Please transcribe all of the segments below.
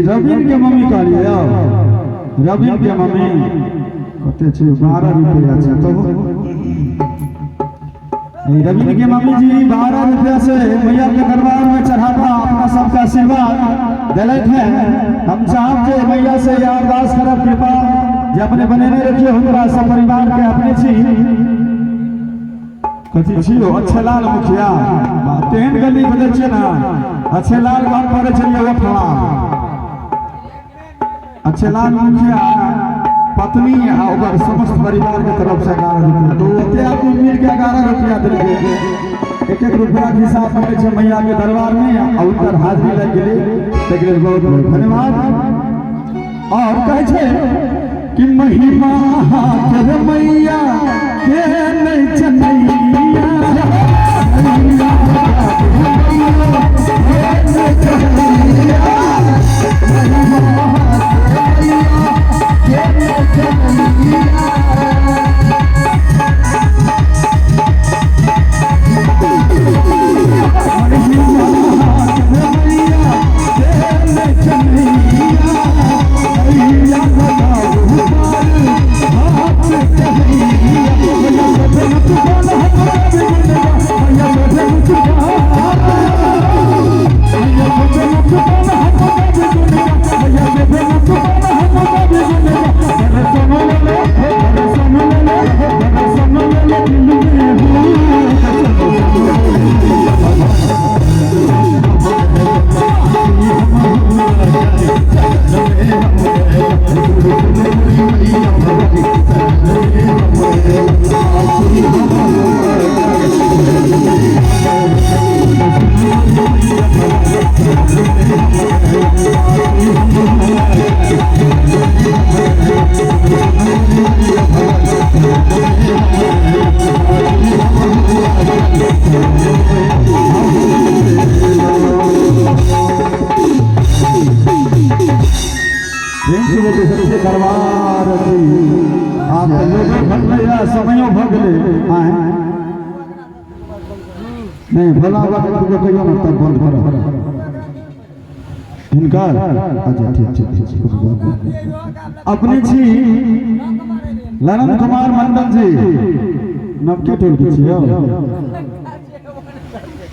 रविन के मम्मी कहलियै यौ, रविन के मम्मी कते छै? 12 रुपया छै। तो ई रविन के मम्मी जी 12 रुपया से मैया के दरबार में चढ़ावा अपना सबका आशीर्वाद दिलैत है। हम चाहब जे मैया से यह अरदास करब, कृपा जे अपने बनेने रखिए हुनका सब परिवार के। अपने छी कथी छी हो? अच्छेलाल मुखिया। तेहन गली बदल छियै ने, अच्छेलाल गाम पड़ै छलियै ओ फला अच्छेलाल मुखिया पत्नी आ ओकर समस्त परिवार के तरफ से 11 रुपया। तो ओते आदमी मिल के 11 रुपया देलकै। एक एक रुपया के हिसाब पड़ै छै मैया के दरबार में आ हुनकर हाजिरी लागि गेलै, ताहिके लेल बहुत बहुत धन्यवाद। और कहै छै कि महिमा के मैया के नहीं चनैया, दरबार की आब तऽ लोगो घटलै, समयो भऽ गेलै। आँय नहीं, भोला बाबा के कहियो ना तब बंद करब हिनकर। अच्छा ठीक छै, ठीक छै, कोनो बात नहि। अपने छी ललन कुमार मंडल जी, नवके टोल के छियै।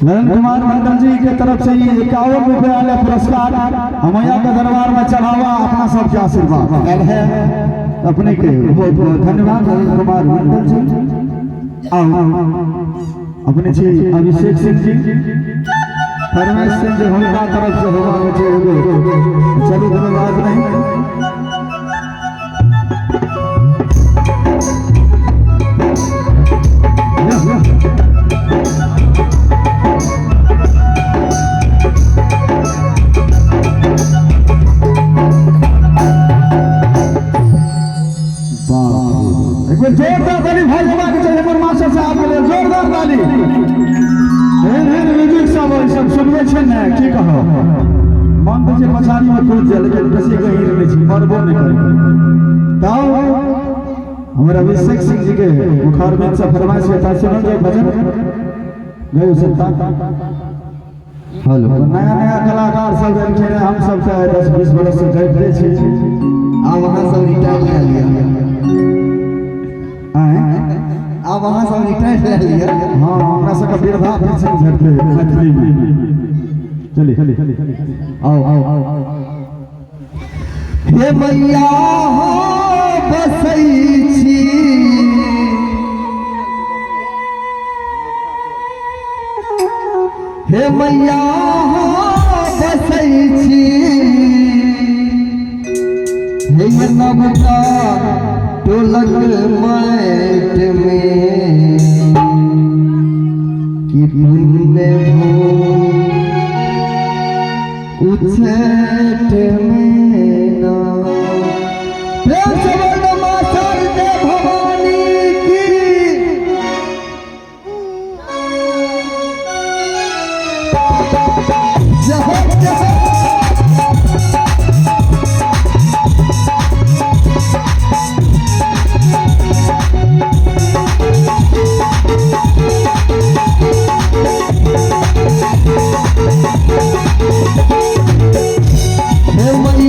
ललन कुमार मंडल जी के तरफ से ये 51 रुपया वाले पुरस्कार हमैया के दरबार में चढ़ावा अपना सबके आशीर्वाद आयल है। अपने के बहुत बहुत धन्यवाद ललन कुमार मंडल जी। आओ अपने छी अभिषेक सिंह जी। फरमाइश सिंह जी हुनका तरफ से होबाक छै एगो। चलू कोनो बात नहीं। एक बेर जोरदार ताली भाई होबाक चाही हमर मास्टर साहब के लेल, जोरदार ताली। एहन एहन म्यूजिक सब ई सब सुनबै छै ने, की कहब, मन तऽ छै पछाड़ी में कूद जाए, लेकिन बेसी गहीर नहि छै, मरबो नहि करबै। तब हमर अभिषेक सिंह जी के मुखारबिंद से फरमाइश के साथ सुनल जाए भजन गयो सत्ता। हेलो। नया नया कलाकार सब एलखिन हैं, हम सब तऽ 10-20 बरस से गाबिते छी। आब अहाँ सब रिटायर लए लिअ। आँय? आब अहाँ सब रिटायर लए लिअ। हाँ, हमरा सबके वृद्धा पेंशन भेटतै मैथिली में। चलिए आओ आओ। हे मैया हो बसै छी, हे मैया हो बसै छी, हे नवका टोलक माटि में, कि पुण्य भूमि उछेठ में ना। प्रेम से बोल दो माँ शारदे भवानी की। जय हो, जय हो। हे मैया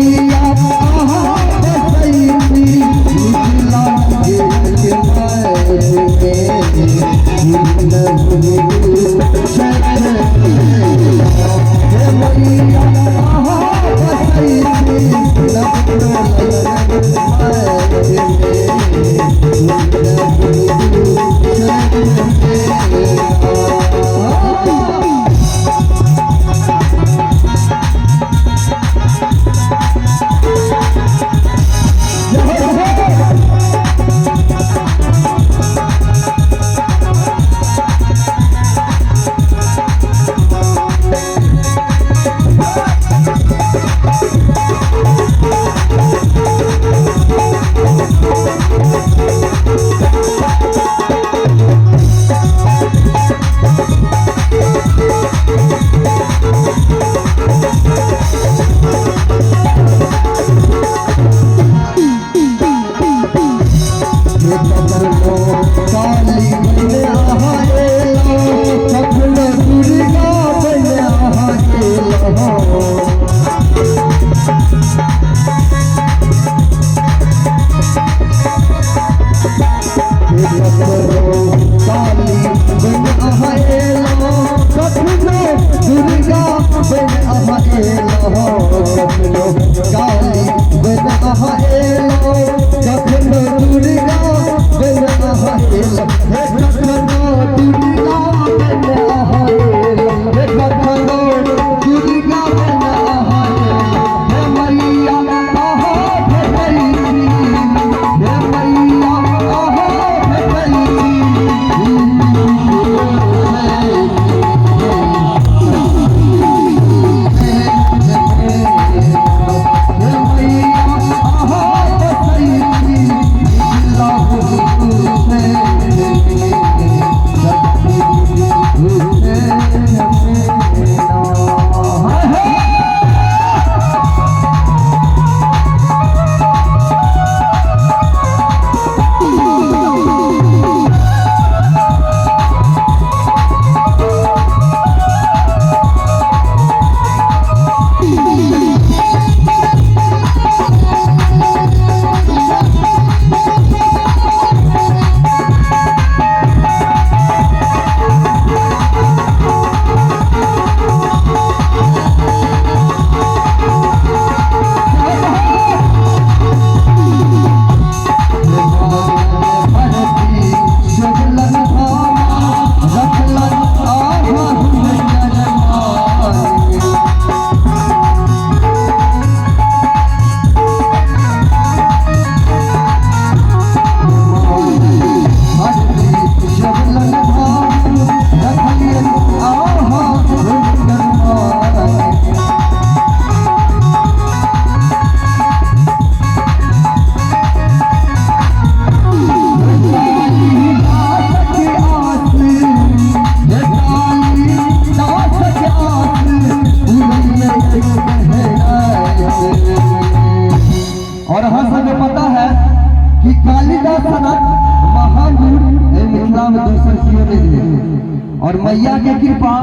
केओ नहि रहै। और मैया के कृपा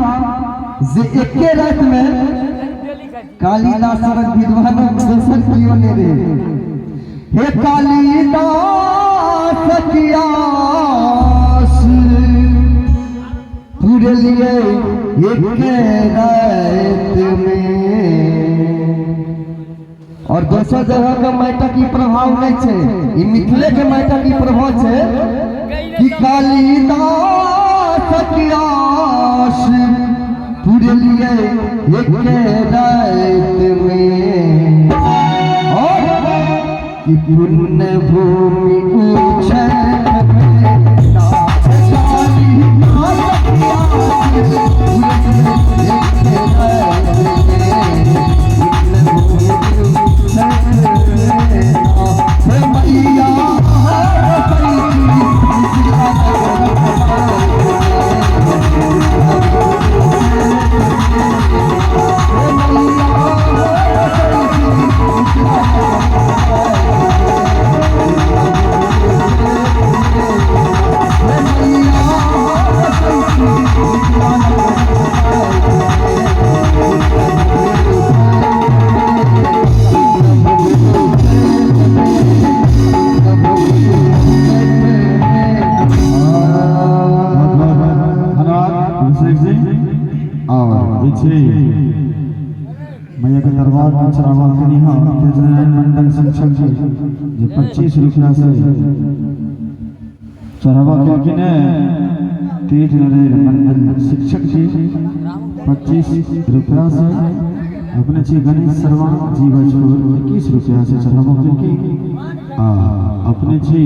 जे एके राति में कालिदास सरक विद्वान दोसर केओ नहि रहै। हे कालिदास कियास पुरलिए एके राति में। और दोसर जगह के माटिक ई प्रभाव नहीं छै, ई मिथिले के माटिक ई प्रभाव छै कि कालिदास कियास पुरलिए एके राति में। और कि पुण्य भूमि उछैत में कालिदास कियास पुरलिए एके राति में। पुण्य भूमि उछैत में हे मैया बहुत बहुत धन्यवाद अभिषेक जी। और जे छै मैया के दरबार में चढ़ावा केनी हँ तेजनारायण मंडल शिक्षक जी जे 25 रुपया से चढ़ावा केलखिन है। तेज नारायण मंडल शिक्षक जी 25 रुपया से। अपने जी गणेश शर्मा जी भोजपुर 21 रुपया से चढ़ावा केलखिन। आ अपने जी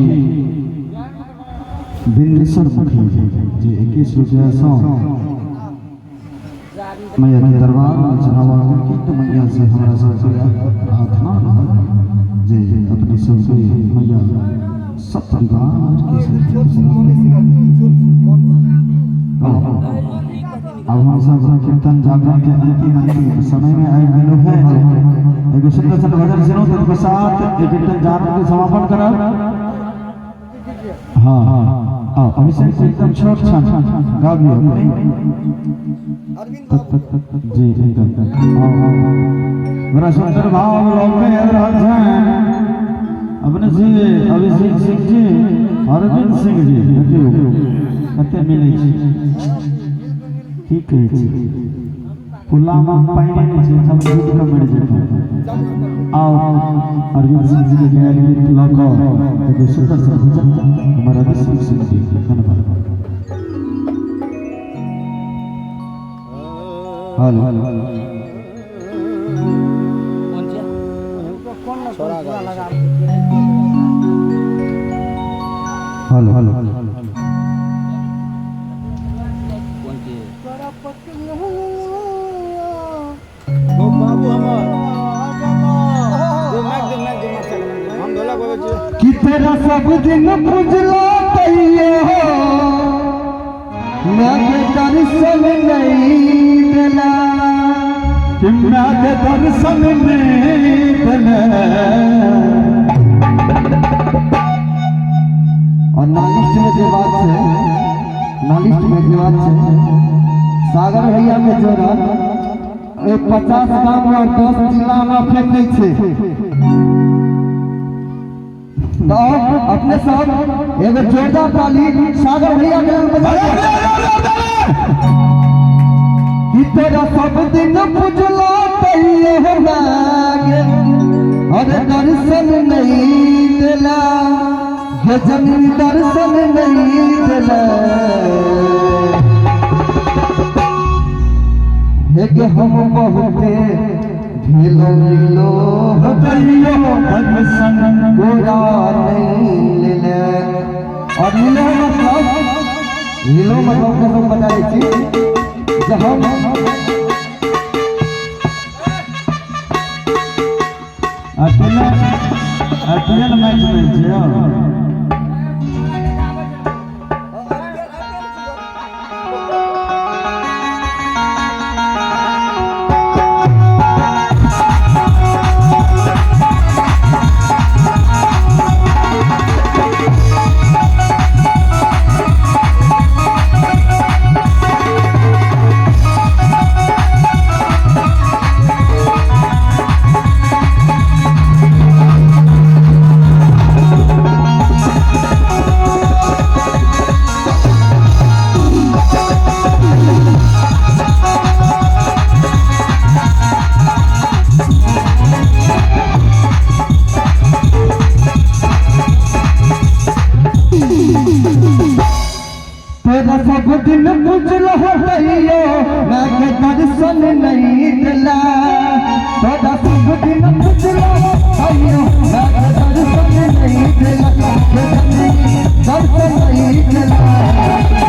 बिंदेश्वर मुखिया जी जे 21 रुपया से मैया के दरबार में चढ़ावा केलखिन। तो मैया से हमरा सबके प्रार्थना रहल जे अपने सबके मैया सब परिवार के अब हम सब कीर्तन जागरण के अंतिम अंतिम समय में आबि गेलहुँ है। एगो सुंदर सन भजन सुनू, तत्पश्चात एक कीर्तन जागरण के समापन करब। हाँ हाँ, अभिषेक जी एकदम छोट छन गाबियो जी एकदम। बड़ा सुंदर भाव लोक में आबि रहल छनि अपने जी अभिषेक सिंह जी अरविंद सिंह जी। देखियौ कते मिलै छै, की कहै छै, पुलामे पानि नहि छै, सब डूबि कऽ मरि जेतै। आओ अरविंद सिंह जी के गायल गीत लऽ कऽ एगो सुंदर सन भजन हमर अभिषेक सिंह जी। धन्यवाद। Hello hello hello. कि तेरा सब दिन पुजला तैयो मैं के दर्शन नहीं दिला, कि मैं के दर्शन नहीं दिला। और नालिस्ट में जे बात है, नालिस्ट में जे बात है, सागर भैया के जोड़ा एक 50 गांव और 10 जिला में फेंक छै। तो अपने सब एगो जोरदार ताली सागर भैया के बजा। कि तेरा सब दिन पुजला तैयो लागे अरे दर्शन नहीं दिला, हे जननी दर्शन नहीं दिला। हे के हम बहुते ढेलो मिलो तैयो दर्शन गोरा नहीं लेले। और मिलो मतलब, मिलो मतलब के हम बता दै छी जे हम अकेले अकेले मैच में छै। तोरा सब दिन बुझल होतैयो मैं के दर्शन नहीं दिला। तोरा सब दिन बुझल होतैयो मैं के दर्शन नहीं दिला। दर्शन नहीं दिला।